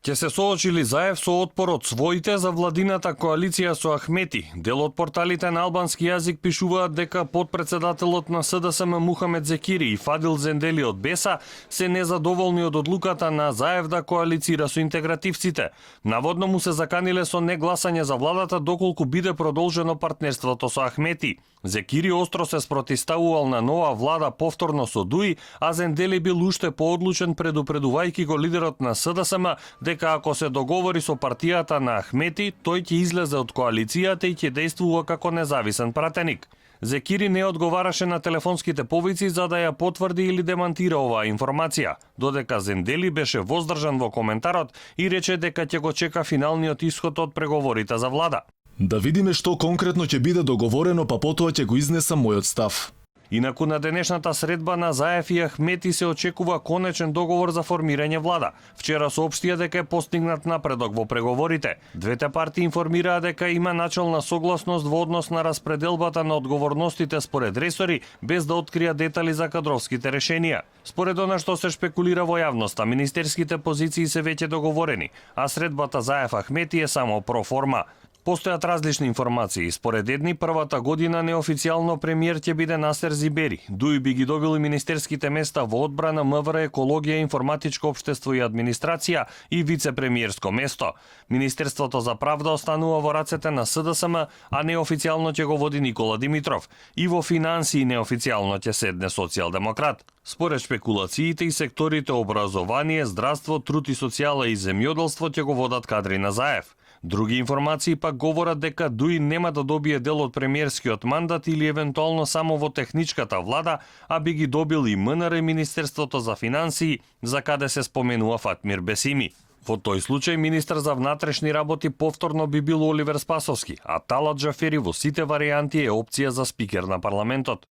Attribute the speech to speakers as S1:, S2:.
S1: Ќе се соочи ли Заев со отпор од своите за владината коалиција со Ахмети? Дел од порталите на албански јазик пишуваат дека подпредседателот на СДСМ Мухамед Зекири и Фадил Зендели од Беса се незадоволни од одлуката на Заев да коалицира со интегративците. Наводно му се заканиле со негласање за владата доколку биде продолжено партнерството со Ахмети. Зекири остро се спротивставувал на нова влада повторно со ДУИ, а Зендели бил уште поодлучен предупредувајќи го лидерот на СДСМ дека ако се договори со партијата на Ахмети, тој ќе излезе од коалицијата и ќе действува како независен пратеник. Зекири не одговараше на телефонските повици за да ја потврди или демантира оваа информација, додека Зендели беше воздржан во коментарот и рече дека ќе го чека финалниот исход од преговорите за влада.
S2: Да видиме што конкретно ќе биде договорено, па потоа ќе го изнесам мојот став.
S1: Инаку на денешната средба на Заев и Ахмети се очекува конечен договор за формирање влада. Вчера соопштија дека е постигнат напредок во преговорите. Двете партии информираа дека има начална согласност во однос на распределбата на одговорностите според ресори, без да открија детали за кадровските решенија. Според она што се шпекулира во јавноста, министерските позиции се веќе договорени, а средбата Заев-Ахмети е само проформа. Постојат различни информации. Според едни, првата година неофицијално премиер ќе биде Насер Зибери. ДУИ би ги добил и министерските места во одбрана, МВР, екологија, информатичко општество и администрација и вице-премиерско место. Министерството за правда останува во рацете на СДСМ, а неофицијално ќе го води Никола Димитров. И во финансии неофицијално ќе седне социјалдемократ. Според шпекулациите и секторите образование, здравство, труд и социјала и земјоделство ќе го водат кадри на Заев. Други информации пак говорат дека ДУИ нема да добие дел од премиерскиот мандат или евентуално само во техничката влада, а би ги добил и МНР Министерството за финансии, за каде се споменува Фатмир Бесими. Во тој случај министар за внатрешни работи повторно би бил Оливер Спасовски, а Талат Джафери во сите варијанти е опција за спикер на парламентот.